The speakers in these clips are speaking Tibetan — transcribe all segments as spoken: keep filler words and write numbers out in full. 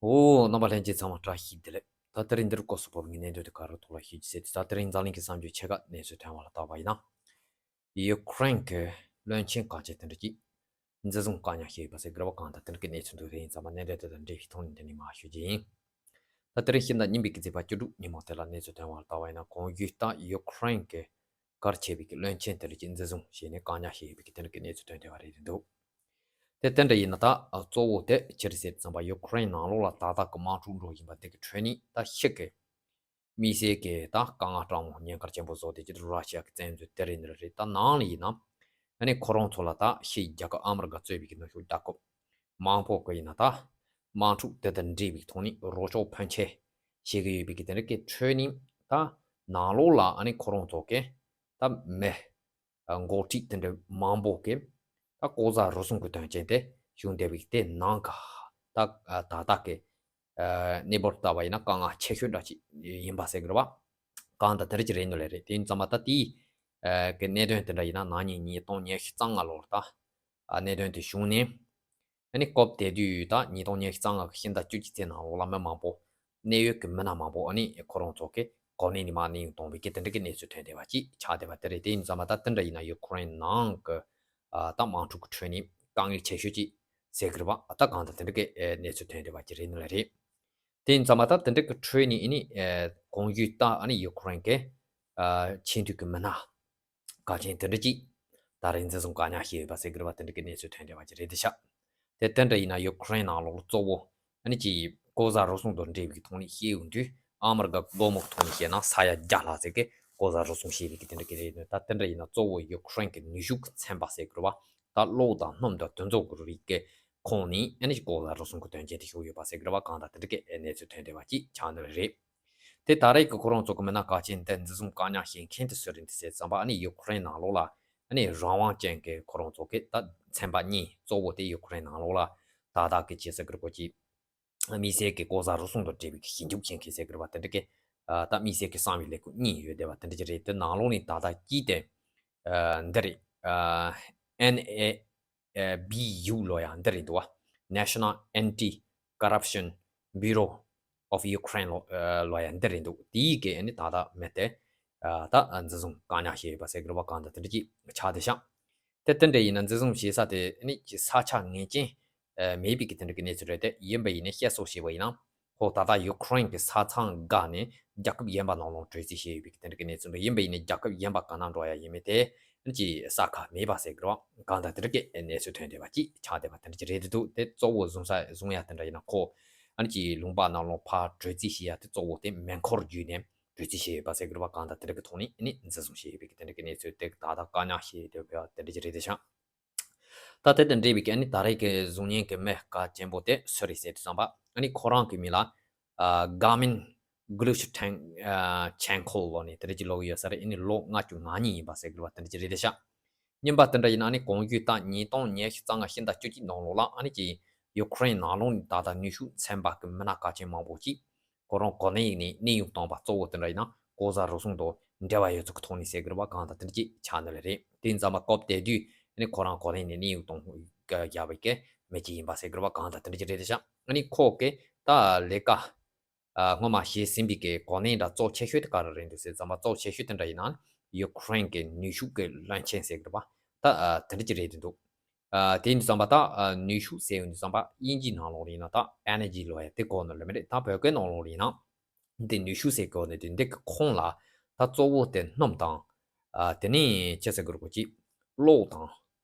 འོ། རྣམ་པ་ལྷན་རྒྱས་ཚང་མ་བཀྲ་ཤིས་བདེ་ལེགས། ད་དེ་རིང་འདིར་སྐོར་སོགས་བབ་ངས་གནད་དོན་དེ་ག་རུ་ཐོག་ལ་ཤེས་རྒྱུ་ཟེར་དུས། ད་དེ་རིང་འཛམ་གླིང་གི་གསར་འགྱུར་ཆེ་ཁག་གནས་ཚུལ་ཐོན་པ་ལ་བལྟས་པ་ཡིན་ན། ཡུ་ཀེ་རེན་གྱི་བློན་ཆེན་གང་ཅི་དེ་འདྲ་ཅིག་འཛིན་བཟུང་བཀག་ཉར་བྱས་ཡོད་པ་ཟེར་གི་རེད་པ། གང་ལྟར་དེ་འདྲ་གི་གནས་ཚུལ་འདུག་དེ་ཡིན་ཙང་མ་གནད་དོན་དེ་དང་འབྲེལ་བའི་ཐོག་ནས་འདི་ནས་མར་ཞུ་རྒྱུ་ཡིན། ད་དེ་རིང་ཕྱི་ཟླ་གཉིས་པའི་གི་ཚེས་པ་བཅུ་དྲུག་ཉིན་མོ་དེ་ལ་གནས་ཚུལ་ཐོན་པ་ལ་བལྟས་པ་ཡིན་ན། གོང་ཞུས་ལྟར་ཡུ་ཀེ་རེན་གྱི་གལ་ཆེ་བའི་གི་བློན་ཆེན་དེ་འདྲ་ཅིག་འཛིན་བཟུང་བྱས་ནས་བཀག་ཉར་བྱས་ཡོད་པའི་གི་དེ་འདྲ་གི་གནས་ཚུལ་ཐོན་བསྡད་པ་རེད་འདུག་དེ་དེ་འདྲ་ཡིན་ན། ད་གཙོ་བོ་དེ་ཅི་རེད་ཟེར་དུས་ཙམ་པ། ཡུ་ཀེ་རེན་ནང་ལོགས་ལ་ད་ལྟ་གི་དམག་འཁྲུག་འགྲོ་བཞིན་པ་དེ་གི་ཁྲོད་ནས་ད་ཕྱི་གི་དམིགས་བསལ་གྱི་ད་དཀའ་ངལ་སྤྲང་མོ་ཉེན་ཁ་ཆེན་པོ་བཟོ་བསྡད་ཀྱི་འདུག་ར་ཤི་ཡ་གི་བཙན་འཛུལ་དེ་རེད། འདི་རེད། ད་ནང་ལ་ཡིན་ན་ཨ་ནི་ཁོ་རང་ཚོ་ལ་ད་ཕྱིའི་རྒྱལ་ཁབ་ཨ་མི་རི་ཀ་གཙོས་པའི་གི་ནུབ་ཕྱོགས་རྒྱལ་ཁབ་མང་པོ་གི་ཡིན་ན་ད་དམག་འཁྲུག་དེ་དང་འབྲེལ་བའི་ཐོག་ནས་རོགས་སྐྱོར་ཕོན་ཆེ་བྱེད་ཀྱི་ཡོད་པའི་གི་དེ་འདྲ་གི་ཁྲོད་ནས། ད་ནང་ལོགས་ལ་ཨ་ནི་ཁོ་རང་ཚོ་གི་ད་མི་འགོ་ཁྲིད་དེ་འདྲ་མང་པོ་གིས་ད་ལྐོག་ཟ་རུལ་སུངས་ཀྱི་དོན་རྐྱེན་དེ་བྱུང་བསྡད་པའི་དེ་ནང་གི་ད་ད་ལྟ་གི་གནས་བབ་ལྟ་བ་ཡིན་ན་དཀའ་ངལ་ཆེ་ཤོས་འདྲ་ཅིག་ཡིན་པ་ཟེར་གི་རེད་པ། གང་ལྟར་དེ་འདྲ་ཅིག་རེད་འདུག་ལེ་རེད། དེ་ཡིན་ཙང་མ་ད་དེའི་གི་གནད་དོན་དེ་འདྲ་ཡིན་ན་ན་ནིང་ཉིས་སྟོང་ཉི་ཤུ་རྩ་ལྔ་ལོར་ད་གནད་དོན་དེ་བྱུང་ནས། ཨ་ནི་སྐབས་དེ་དུས་ད་ཉིས་སྟོང་ཉི་ཤུ་རྩ་ལྔ་གི་ཕྱི་ཟླ་བཅུ་གཅིག་ཚེས་ནང་ལོགས་ལ་མི་མང་པོ། གནད་ཡོད་ཀྱི་མི་སྣ་མང་པོ་ཨ་ནི་ཁོ་རང་ཚོ་གི་གོ་གནས་ནས་མར་གནས་དབྱུང་བཏང་བའི་གི་དེ་འདྲ་གི་གནས་ཚུལ་ཐོན་བསྡད་པ་ཅིག་ཆགས་བསྡད་པ་དེ་རེད། དེ་ཡིན་ཙང་མ་ད་དེ་འདྲ་ཡིན་ན་ཡུ་ཀེ་རེན་ནང་གི་ཨ་ད་དམག་འཁྲུག་གི་ཁྲོད་ནས་དཀའ་ངལ་ཆེ་ཤོས་ཅིག་ཟེར་གི་རེད་པ། ཨ་ད་གང་ལྟར་དེ་འདྲ་གི་ཨེ་གནས་ཚུལ་ཐོན་བསྡད་པ་ཅིག་རེད་འདུག་ལེ་རེད། དེ་ཡིན་ཙང་མ་ད་དེ་འདྲ་གི་ཁྲོད་ནས་ཨ་ནི་ཨེ་གོང་ཞུས་ལྟར་ཨ་ནི་ཡུ་ཀེ་རེན་གི་ཨ་ཆེས་མཐོའི་གི་མི་སྣ་གལ་ཆེན་དེ་འདྲ་ཅིག་ད་རེས་འཛིན་བཟུང་བཀག་ཉར་བྱས་ཡོད་པ་ཟེར་གི་རེད་པ། དེ་འདྲ་གི་གནས་ཚུལ་ཐོན་བསྡད་པ་ཅིག་རེད་འདུག་ཤག་དེ་དེ་འདྲ་ཡིན་ན་ཡུ་ཀེ་རེན་ནང་ལོགས་ལ་གཙོ་བོ་ཨ་ནི་ཅིག་ལྐོག་ཟ་རུལ་སུངས་དང་འབྲེལ་བའི་ཐོག་ནས་བཤད་ཡོང་དུས། ཨ་མི་རི་ཀ་སྒོར་མོ་གི་ཐོག་ནས་བཤད་ན་ས་ཡ་བརྒྱ་ལྷག་ཙམ་གི་ལྐོག་ཟ་རུལ་སུངས་བྱས་པའི་གི་དེ་འདྲ་གི་རེད་འདུག་ད་དེ་འདྲ་ཡིན་ན་གཙོ་བོ་ཡུ་ཀེ་རེན་གི་ནུས་ཤུགས་ཀྱི་ཚན་པ་ཟེར་གི་རེད་པ། ད་གློག་དང་སྣུམ་དང་དེ་ཚོ་གི་རིགས་ཀྱི་ཁོངས་ནས་ཨ་ནི་ལྐོག་ཟ་རུལ་སུངས་ཀྱི་དོན་རྐྱེན་དེ་བྱུང་ཡོད་པ་ཟེར་གི་རེད་པ། གང་ལྟར་དེ་འདྲ་གི་གནས་ཚུལ་ཐོན་བསྡད་པ་ཅིག་ཆགས་ནི་རེད། དེ་ད་རེས་ཀྱི་ཁོ་རང་ཚོ་གི་མི་སྣ་གལ་ཆེན་དེ་འཛིན་བཟུང་བཀག་ཉར་བྱེད་མཁན་དེ་སུ་རེད་འདུག་ཟེར་ཙམ་པ། ཨ་ནི་ཡུ་ཀེ་རེན་ནང་ལོགས་ལ་ཨ་ནི་རང་དབང་ཅན་གྱི་ཁོ་རང་ཚོ་གི་ད་ཚན་པ་གཉིས། གཙོ་བོ་དེ་ཡུ་ཀེ་རེན་ནང་ལོགས་ལ་ད་ལྟ་གི་ཅི་ཟེར་གི་རེད་གོ་ཅིག་དམིགས་བསལ་གྱི་ལྐོག་ཟ་རུལ་སུངས་དང་འབྲེལ་བའི་གི་ཞིབ་འཇུག་བྱེད་མཁན་ཟེར་གི་རེད་པ། དེ་འདྲ་གི་ཨ་ད་དམིགས་བསལ་གྱི་གསང་བའི་ལས་ཁུངས་གཉིས་ཡོད་བསྡད་པ་དེ་འདྲ་ཅིག་རེད། དེ་ནང་ལོགས་ནས་ད་ལྟ་གཅིག་དེ་ཨ་འདི་རེད། ཨ་ཨེན་ཨེ་བི་ཡུ་ལབ་ཡ་འདི་རེད་འདུག་པ། National Anti-Corruption Bureau of Ukraine ལོ་ཨ་ལབ་ཡ་འདི་རེད་འདུག་དེའི་གི་ཨ་ནི་ད་ལྟ་མི་དེ་ཨ་ད་འཛིན་བཟུང་བཀག་ཉར་བྱས་ཡོད་པ་ཟེར་གི་རེད་པ། གང་ལྟར་དེ་འདྲ་ཅིག་ཆགས་བསྡད་ཤག་དེ་དེ་འདྲ་ཡིན་ན་འཛིན་བཟུང་བྱེད་ས་དེ་ཨ་ནི་ཅིག་ས་ཆ་ངེས་ཅན་ཨ་མེད་པའི་གི་དེ་འདྲ་གི་གནས་ཚུལ་རེད། དེ་ཡིན་པ་ཡིན་ན་བཤད་སྲོལ་བྱས་པ་ཡིན་ན། ཁོ་ད་ལྟ་ཡུ་ཀེ་རེན་གྱི་ས་མཚམས་བརྒལ་ནས་རྒྱལ་ཁབ་གཞན་པ་ནང་ལོགས་བྲོས་རྩིས་བྱས་ཡོད་པའི་གི་དེ་འདྲ་གི་གནས་ཚུལ་འདུག་ཡིན་པ་ཡིན་ན་རྒྱལ་ཁབ་གཞན་པ་ག་ན་འགྲོ་ཡ་ཡིན་མིན་དེ་ཨ་ནི་ཅིག་གསལ་ཁ་མེད་པ་ཟེར་གི་རེད་པ། གང་ལྟར་དེ་འདྲ་གི་གནས་ཚུལ་ཐོན་བསྡད་པ་ཅིག་ཆགས་བསྡད་པ་དེ་འདྲ་ཅིག་རེད་འདུག་དེ་གཙོ་བོ་བཟུང་ས་བཟུང་ཡ་དེ་འདྲ་ཡིན་ན་ཁོ་ཨ་ནི་ཅིག་ལུང་པ་ནང་ལོགས་ཕར་བྲོས་རྩིས་བྱེད་ཡ་དེ་གཙོ་བོ་དེ་མེ་འཁོར་བརྒྱུད་ནས་བྲོས་རྩིས་བྱས་ཡོད་པ་ཟེར་གི་རེད་པ། གང་ལྟར་དེ་འདྲ་གི་ཐོག་ནས་ཨ་ནི་འཛིན་བཟུང་བྱས་ཡོད་པའི་གི་དེ་འདྲ་གི་གནས་ཚུལ་དེ་ད་ལྟ་བཀག་ཉར་བྱས་ཡོད་པ་དེ་འདྲ་ཅིག་རེད་འདུག་ཤག་ད་དེ་དང་འབྲེལ་བའི་གི་ཨ་ནི་ད་རེས་ཀྱི་བཟུང་མཁན་གྱི་མི་གལ་ཆེན་པོ་དེ་སུ་རེད་ཟེར་དུས་ཙམ་པ། ཨ་ནི་ཁོ་རང་གི་མིང་ལ་ཨ་Garmin Glushchenko ལབ་ནས་དེ་འདྲ་ཅིག་ལབ་ཀྱི་ཡོད་ས་རེད། ཨ་ནི་ལོ་ལྔ་བཅུ་ང་གཉིས་ཡིན་པ་ཟེར་གི་རེད་པ། དེ་འདྲ་ཅིག་རེད་འདུག་ཤག་རྙིང་པ་དེ་འདྲ་ཡིན་ན་ཨ་ནི་གོང་ཞུས་ལྟར་ཉིས་སྟོང་ཉི་ཤུ་རྩ་ལྔ་ཕྱི་ཟླ་བཅུ་གཅིག་ནང་ལོགས་ལ་ཨ་ནི་ཅིག་ཡུ་ཀེ་རེན་ནང་ལོགས་ནས་ད་ལྟ་ནུས་ཤུགས་ཚན་པ་གི་མི་སྣ་གལ་ཆེན་མང་པོ་ཅིག་ཁོ་རང་གོ་གནས་ནས་གནས་དབྱུང་བཏང་པ་གཙོ་བོ་དེ་འདྲ་ཡིན་ན་ལྐོག་ཟ་རུལ་སུངས་དང་འབྲེལ་བ་ཡོད་ཚུལ་གྱི་ཐོག་ནས་ཟེར་གི་རེད་པ། གང་ལྟར་དེ་འདྲ་ཅིག་ཆགས་ནི་ལ་རེད། དེ་ཡིན་ཙང་མ་སྐབས་དེ་དུས་ཨ་ནི་ཁོ་རང་གོ་གནས་ནས་གནས་དབྱུང་གཏོང་བཞག་པའི་གི་མི་ཅིག་ཡིན་པ་ཟེར་གི་རེད་པ། གང་ལྟར་དེ་འདྲ་ཅིག་རེད་དེ་ཤག་ཨ་ནི་ཁོ་གི་ད་ལས་ཀ་ཨ་སྔོན་མ་བྱས་ཟིན་པའི་གི་གོ་གནས་འདྲ་གཙོ་ཆེ་ཤོས་དེ་ག་རེ་རེད་འདུག་ཟེར་ཙམ་པ་གཙོ་ཆེ་ཤོས་དེ་འདྲ་ཡིན་ན་ཡུ་ཀེ་རེན་གི་ནུས་ཤུགས་གི་བློན་ཆེན་ཟེར་གི་རེད་པ། ད་ཨ་དེ་འདྲ་ཅིག་རེད་དེ་འདུག་ཨ་དེ་ཡིན་དུས་ཙམ་པ་ད་ཨ་ནུས་ཤུགས་ཟེར་ཡོང་དུས་ཙམ་པ་དབྱིན་ཇིའི་ནང་ལོགས་ལ་ཡིན་ན་ད་ཨེ་ནར་ཇི་ལབ་ཡ་དེ་གོ་ནོ་ལ་མི་རེད། ད་བོད་སྐད་ནང་ལོགས་ལ་ཡིན་ན་འདི་ནུས་ཤུགས་ཟེར་གོ་ནི་དེ་འདི་གི་ཁོངས་ལ་ད་གཙོ་བོ་དེ་སྣུམ་དང་། ཨ་དེ་ནས་ཅི་ཟེར་དགོས་རེད་གོ་ཅིག་གློག་དང་།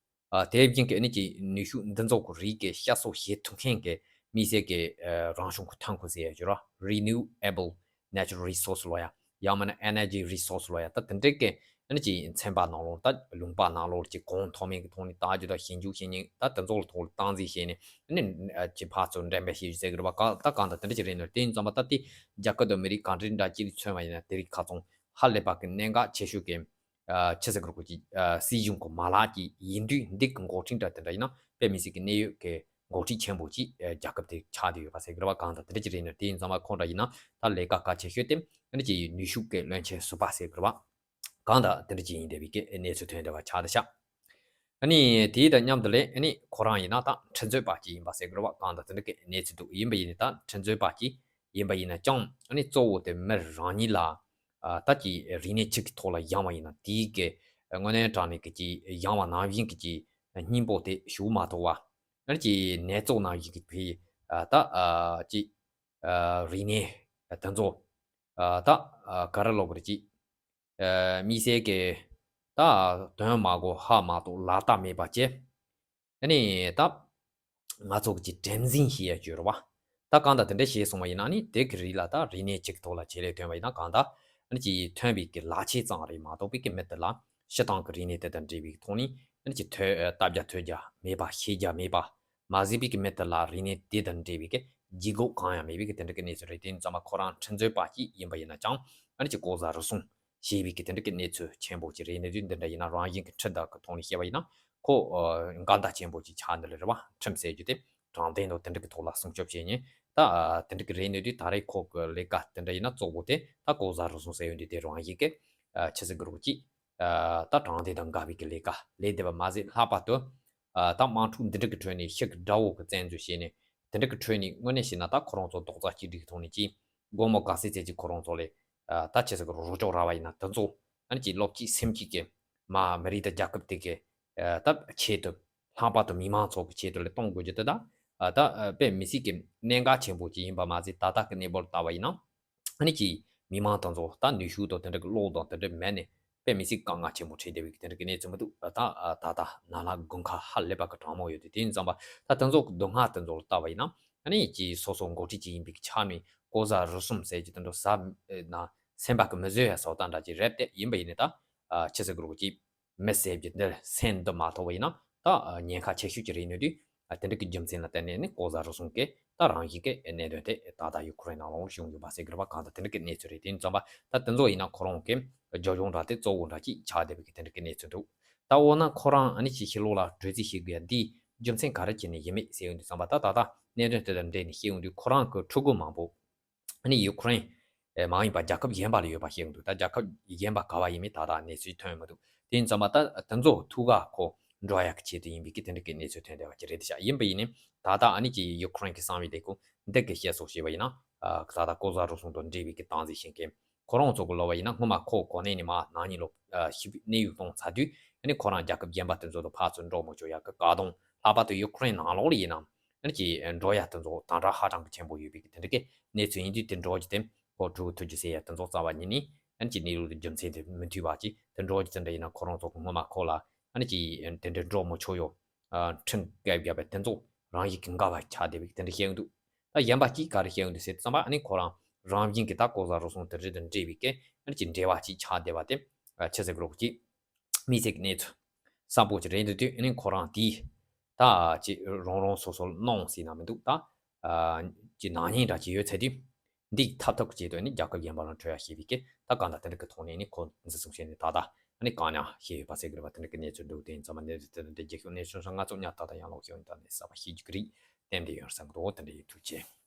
ཨ་དེ་བཞིན་གྱི་ཨ་ནི་ཅིག་ནུས་ཤུགས་འདི་ཚོ་གི་རིགས་ཀྱི་བཤད་སྲོལ་བྱེད་ཐུབ་མཁན་གྱི་དམིགས་བསལ་གྱི་ཨ་རང་བྱུང་གི་ཐོན་ཁུངས་ཟེར་ཡ་ཅིག་ཡོད་རེད་པ། Renewable Natural Resource ལབ་ཡ། ཡང་མིན་ན་Energy Resource ལབ་ཡ། ད་དེ་འདྲའི་གི་ཨ་ནི་ཅིག་ཚན་པ་ནང་ལོགས། ད་ལུང་པ་ནང་ལོགས་ཅིག་གོང་མཐོ་དམན་གྱི་ཐོག་ནས་ལྟ་རྒྱུ་དང་ཞིབ་འཇུག་བྱེད་མཁན། ད་དེ་ཚོ་ལ་ཐོག་ལ་སྟངས་འཛིན་བྱས་ནས་ཨ་ནི་ཨ་ཅིག་ཕར་ཚུར་འགྲེམས་སྤེལ་བྱེད་རྒྱུ་ཟེར་གི་རེད་པ། ག་ད་གང་ལྟར་དེ་འདྲ་ཅིག་རེད་ནོ། དེ་ཡིན་ཙང་མ་ད་དེ་རྒྱ་གར་དང་མི་རིགས་ག་འདྲ་འདྲ་ཅིག་ལ་མཚོན་པ་ཡིན་ན་དེ་རིགས་ཁ་ཚང་ཧ་ལས་པ་གི་གནད་འགག་ཆེ་ཤོས་ཀྱི་ཨ་ཅི་ཟེར་དགོས་རེད་གོ་ཅིག་ཨ་སྲིད་གཞུང་གི་མ་ལག་ཅིག་ཡིན་དུས། འདི་གི་འགོ་ཁྲིད་འདྲ་དེ་འདྲ་ཡིན་ན་དཔེ་མི་སྲིད་ཀྱི་གནད་ཡོད་ཀྱི་འགོ་ཁྲིད་ཆེན་པོ་ཅིག་ཨ་རྒྱལ་ཁབ་དེ་ཆགས་བསྡད་ཡོད་པ་ཟེར་གི་རེད་པ། གང་ལྟར་དེ་འདྲ་ཅིག་རེད་ནོ། དེ་ཡིན་ཙང་མ་ཁོ་འདྲ་ཡིན་ན་ད་ལས་ཀ་གལ་ཆེ་ཤོས་དེ་ཨ་ནི་ཅིག་ནུས་ཤུགས་ཀྱི་བློན་ཆེན་ཟུར་པ་ཟེར་གི་རེད་པ། གང་ལྟར་དེ་འདྲ་ཅིག་ཡིན་བསྡད་པའི་གི་གནས་ཚུལ་ཐོན་བསྡད་པ་ཆགས་བསྡད་ཤག་ཨ་ནི་དེ་དང་མཉམ་དུ་ལས་ཨ་ནི་ཁོ་རང་ཡིན་ན་ད་ཁྲིམས་རྩོད་པ་ཅིག་ཡིན་པ་ཟེར་དགོས་རེད་བ། གང་ལྟར་དེ་འདྲ་གི་གནས་ཚུལ་འདུག་ཡིན་པ་ཡིན་ནི་ད་ཁྲིམས་རྩོད་པ་ཅིག་ཡིན་པ་ཡིན་ན་ཀྱང་ཨ་ནི་གཙོ་བོ་དེ་མི་རང་ཉིད་ལ་ད་ཀྱི་རིག་གནས་གཅིག་གི་ཐོག་ལ་སྦྱངས་པ་ཡིན་ན་དེའི་གི་དངོས་གནས་དྲང་གནས་ཀྱི་ཀྱི་སྦྱངས་པ་ནང་བཞིན་གྱི་ཀྱི་སྙིང་པོ་དེ་ཞུགས་མ་ཐུབ་པ། ཨ་ནི་ཀྱི་ནད་གཅོད་ནང་བཞིན་གྱི་བའི་ད་ཀྱི་རིག་གནས་དེ་ཚོ་ད་ག་རེ་ལབ་དགོས་རེད། ཀྱི་དམིགས་བསལ་གྱི་ད་དོན་མ་གོ་ཧ་མ་གཏོགས་ལག་བསྟར་མེད་པ་བྱས། ཨ་ནི་ད་ང་ཚོ་གི་བྲེལ་འཚུབ་བྱེད་ཡ་བྱོས་རེད་བ། ད་གང་ལྟར་དེ་འདྲ་བྱས་སོང་བ་ཡིན་ན་ནི་དེ་གི་རིགས་ལ་ད་རིག་གནས་གཅིག་ཐོག་ལ་ཆེད་ལས་ཐོན་པ་ཡིན་ན་གང་ལྟར་ཨ་ནི་ཀྱི་ཐོན་པའི་གི་ལག་ཆས་ཙམ་རེད་མ་གཏོགས་པའི་གི་མི་དེ་ལ་སྤྱིར་བཏང་གི་རིག་གནས་དེ་དང་འབྲེལ་བའི་ཐོག་ནས་ཨ་ནི་ཀྱི་ཐོས་ལྟ་རྒྱ་ཐོས་རྒྱ་མེད་པ། ཤེས་རྒྱ་མེད་པ། མ་གཟིགས་པའི་གི་མི་དེ་ལ་རིག་གནས་དེ་དང་འབྲེལ་བའི་གི་ལྗིད་ཁོག་གང་ཡང་མེད་པའི་གི་དེ་འདྲ་གི་གནས་ཚུལ་རེད། དེ་ཡིན་ཙང་མ་ཁོ་རང་ཁྲིམས་རྩོད་པ་ཅིག་ཡིན་པ་ཡིན་ན་ཀྱང་ཨ་ནི་ཀྱི་ལྐོག་ཟ་རུལ་སུངས་བྱས་པའི་གི་དེ་འདྲ་གི་གནས་ཚུལ་ཆེན་པོ་ཅིག་རེད། གནས་ཚུལ་འདི་འདྲ་ཡིན་ན་རང་བཞིན་གི་ཁྲིམས་དང་གི་ཐོག་ནས་བཤད་པ་ཡིན་ན་ཁོ་འགལ་ཟླ་ཆེན་པོ་ཅིག་ཆགས་འདི་ལ་རེད་བ། ཁྲིམས་ཟེར་རྒྱུ་དེ་དྲང་བདེན་དང་དེ་འདྲ་གི་ཐོག་ལ་སྲུང་སྐྱོབ་བྱེད་ཉེན་ད་དེ་འདྲ་གི་རེད། གནས་དུས་ད་རེས་ཁོ་གི་ལས་ཀ་དེ་འདྲ་ཡིན་ན་གཙོ་བོ་དེ་ད་ལྐོག་ཟ་རུལ་སུངས་ཟེར་ཡོང་དུས་དེ་རང་བཞིན་གི་ཆི་ཟེར་གི་རོགས་ཅིག་ད་དྲང་བདེན་དང་འགལ་བའི་གི་ལས་ཀ་ལས་བསྡད་པ་མ་ཟད་ལྷག་པར་དུ་ད་དམག་འཁྲུག་འདི་འདྲ་གི་ཁྲོད་ནས་ཤི་གི་དགྲ་བོ་གི་བཙན་འཛུལ་བྱས་ནས་དེ་འདྲ་གི་ཁྲོད་ནས་དངོས་གནས་བཤད་ན་ད་ཁོ་རང་ཚོ་རྡོག་རྩ་གཅིག་སྒྲིལ་གི་ཐོག་ནས་ཀྱིས་སྒོར་མོ་ག་ཚད་ཚད་ཀྱི་ཁོ་རང་ཚོ་ལས་ད་ཆི་ཟེར་གི་རོགས་སྐྱོར་རག་པ་ཡིན་ན་དེ་ཚོ་ཨ་ནི་ཀྱི་བློ་གཅིག་སེམས་གཅིག་གི་མ་མི་རིགས་དང་རྒྱལ་ཁབ་དེ་གི་ད་ཆེད་དུ་ལྷག་པར་དུ་མི་མང་ཚོ་གི་ཆེད་དུ་ལས་གཏོང་དགོས་རྒྱུ་དེ་ད་ད་དཔེ་མི་སྲིད་ཀྱི་གནད་འགག་ཆེན་པོ་ཅིག་ཡིན་པ་མ་ཟད་ད་ལྟ་གི་གནས་བབ་ལ་ལྟ་བ་ཡིན་ན། ཨ་ནི་ཀྱི་མི་མང་དང་ཚོ་ད་ནུས་ཤུགས་དང་དེ་འདྲ་གི་བློ་དང་དེ་འདྲ་མེད་ནས་དཔེ་མི་སྲིད་དཀའ་ངལ་ཆེན་པོ་འཕྲད་བསྡད་པའི་དེ་འདྲ་གི་གནས་ཚུལ་མི་འདུག་ད་ད་ད་ནང་ལ་དགུན་ཁ་ཧ་ལས་པ་གི་གྲང་མོ་ཡོད་དུས་དེ་ཡིན་ཙང་པ་ད་དེ་ཚོ་གི་སྡུག་བསྔལ་དེ་ཚོ་ལ་ལྟ་བ་ཡིན་ན་ཨ་ནི་ཀྱི་སོ་སོ་འགོ་ཁྲིད་ཅིག་ཡིན་པའི་ཆ་ནས་ལྐོག་ཟ་རུལ་སུངས་ཟེར་གྱི་དེ་འདྲ་ཟ་ན་སེམས་པ་གི་མི་བཟོད་ཡ་སོགས་ད་འདྲ་ཅིག་རེད་དེ་ཡིན་པ་ཡིན་ནི་ད་ཆི་ཟེར་གི་རོགས་ཀྱི་མི་ཟེར་རྒྱུ་འདིར་སེམས་འདི་མ་ཐོབ་པ་ཡིན་ན་ད་ཉེན་ཁ་ཆེ་ཤོས་ཀྱི་རེད་ནོ་དུས། དེ་འདྲ་གི་རྒྱུ་མཚན་ལ་བརྟེན་ནས་ནི་ལྐོག་ཟ་རུལ་སུངས་ཀྱི་ད་རང་བཞིན་གྱི་གནད་དོན་དེ་ད་ལྟ་ཡུ་ཁུ་རེན་ནང་ལོགས་བྱུང་ཡོད་པ་ཟེར་གི་རེད་པ། གང་ལྟར་དེ་འདྲ་གི་གནས་ཚུལ་རེད། དེ་ཡིན་ཙང་པ་ད་དེ་ཚོ་ཡིན་ན་ཁོ་རང་གི་རྒྱབ་ལྗོངས་འདྲ་དེ་གཙོ་བོ་འདྲ་ཅིག་ཆགས་བསྡད་པའི་གི་དེ་འདྲ་གི་གནས་ཚུལ་འདུག་ད་འོ་ན་ཁོ་རང་ཨ་ནི་ཅིག་ཕྱི་ལོགས་ལ་བྲོས་རྩིས་བྱེད་དགོས་ཡ་འདིའི་རྒྱུ་མཚན་ག་རེ་བྱས་ནས་ཡིན་མེད་ཟེར་ཡོང་དུས་ཙང་པ་ད་ད་ལྟ་གནད་དོན་དེ་དང་འབྲེལ་ནས་བཤད་ཡོང་དུས་ཁོ་རང་གི་ཕྲུ་གུ་མང་པོ། ཨ་ནི་ཡུ་ཁུ་རེན་མ་ཡིན་པ་རྒྱལ་ཁབ་གཞན་པ་ལ་ཡོད་པ་ཤེས་ཀྱི་འདུག་ད་རྒྱལ་ཁབ་གཞན་པ་ག་བ་ཡིན་མིན་ད་ལྟ་གནས་ཚུལ་ཐོན་མི་འདུག་དེ་ཡིན་ཙང་མ་ད་དེ་ཚོ་ཐུག་ག་ཁོ་འགྲོ་ཡག་གི་ཆེད་དུ་ཡིན་པའི་གི་དེ་འདྲ་གི་གནས་ཚུལ་ཐོན་བསྡད་པ་ཅིག་རེད་དེ་ཤག་ཡིན་པ་ཡིན་ནི་ད་ལྟ་ཨ་ནི་ཀྱི་ཡུ་ཁུ་རེན་གྱི་གསང་བའི་ལས་ཁུངས་འདི་གི་བཤད་སྲོལ་བྱས་པ་ཡིན་ན་ད་ལྟ་ལྐོག་ཟ་རུལ་སུངས་དང་འབྲེལ་བའི་གི་སྟངས་འཛིན་བྱེད་མཁན་ཁོ་རང་ཚོ་གི་ལབ་པ་ཡིན་ན་སྔོན་མ་ཁོ་གོ་གནས་ནས་མར་ནང་ཉིད་ལོག་ཞིབ་གནས་ཡུལ་གཏོང་ཚར་དུས་ཨ་ནི་ཁོ་རང་རྒྱལ་ཁབ་གཞན་པ་དེ་ཚོ་དང་ཕར་ཚུར་འགྲོ་མི་ཆོག་ཡག་གི་བཀག་སྡོམ། ལྷག་པར་དུ་ཡུ་ཁུ་རེན་ནང་ལོགས་ལ་ཡིན་ན། ཨ་ནི་ཀྱི་འགྲོ་ཡ་དེ་ཚོ་དམ་དྲག་ཧ་ཅང་གི་ཆེན་པོ་ཡོད་པའི་གི་དེ་འདྲ་གི་གནས་ཚུལ་ཡིན་དུས་དེ་འགྲོ་རྒྱུ་དེ་ཁོ་ཕྲུ་གུ་ཐུག་རྒྱུ་ཟེར་ཡ་དེ་ཚོ་རྩ་བ་ཉིད་ནས་ཨ་ནི་ཀྱི་གནས་ལུགས་དང་རྒྱུ་མཚན་དེ་མི་མཐུན་པ་ཅིག་དེ་འགྲོ་རྒྱུ་དེ་འདྲ་ཡིན་ན་ཁོ་རང་ཚོ་གི་སྔོན་མ་ཁོ་ལ་ཨ་ནི་ཀྱི་དེ་འདྲ་འགྲོ་མི་ཆོག་ཡོ། ཁྲིམས་བཀལ་བརྒྱབ་པ་དེ་ཚོ་རང་བཞིན་གྱི་འགལ་བ་ཆགས་བསྡད་པའི་གི་དེ་འདྲ་བཤད་ཡོང་འདུག་ད་གཞན་པ་གཅིག་ག་རེ་བཤད་ཡོང་འདུག་ཟེར་ཙམ་པ་ཨ་ནི་ཁོ་རང་རང་བཞིན་གྱི་ད་ལྐོག་ཟ་རུལ་སུངས་དེ་འདྲ་དང་འབྲེལ་བའི་གི་ཨ་ནི་ཀྱི་འབྲེལ་བ་ཅིག་ཆགས་བསྡད་པ་དེ་ཆི་ཟེར་གི་རོགས་ཀྱི། དམིགས་བསལ་གྱི་གནས་ཚུལ་གསལ་པོ་ཅིག་རེད་འདུག་དུས་ཨ་ནི་ཁོ་རང་དེས་ད་ཅིག་རང་རང་སོ་སོར་གནང་ཟེར་ན་མི་འདུག་ད་ཅིག་ནག་ཉེས་འདྲ་ཅིག་ཡོད་ཚེ་དུས་འདི་ཐབས་ཐབས་ཀྱི་ཆེད་དུ་ཨ་ནི་རྒྱལ་ཁབ་གཞན་པ་ལ་འཕྲོད་ཡ་ཞེས་པའི་སྐད་ད་གང་ལྟར་དེ་འདྲ་གི་ཐོག་ནས་ཨ་ནི་ཁོ་འཛིན་བཟུང་བྱས་ནས་ད་ལྟ་ཨ་ནི་བཀག་ཉར་བྱས་ཡོད་པ་ཟེར་གི་རེད་པ། དེ་འདྲ་གི་གནས་ཚུལ་འདུག་དེ་ཡིན་ཙང་མ་གནས་ཚུལ་དེ་འདྲ་རྒྱལ་ཁབ་གནས་ཚུལ་སོགས་ང་ཚོ་ཉག་ཐག་ཐག་ཡང་ལོག་ཤོད་ཡོང་ད་ནས་གསར་པ་ཤེས་རྒྱུ་གི་རེད། བསྟན་འདི་ཡོང་བསམ་གི་འདུག་དེ་འདྲ་ཡིན། ཐུགས་རྗེ་ཆེ།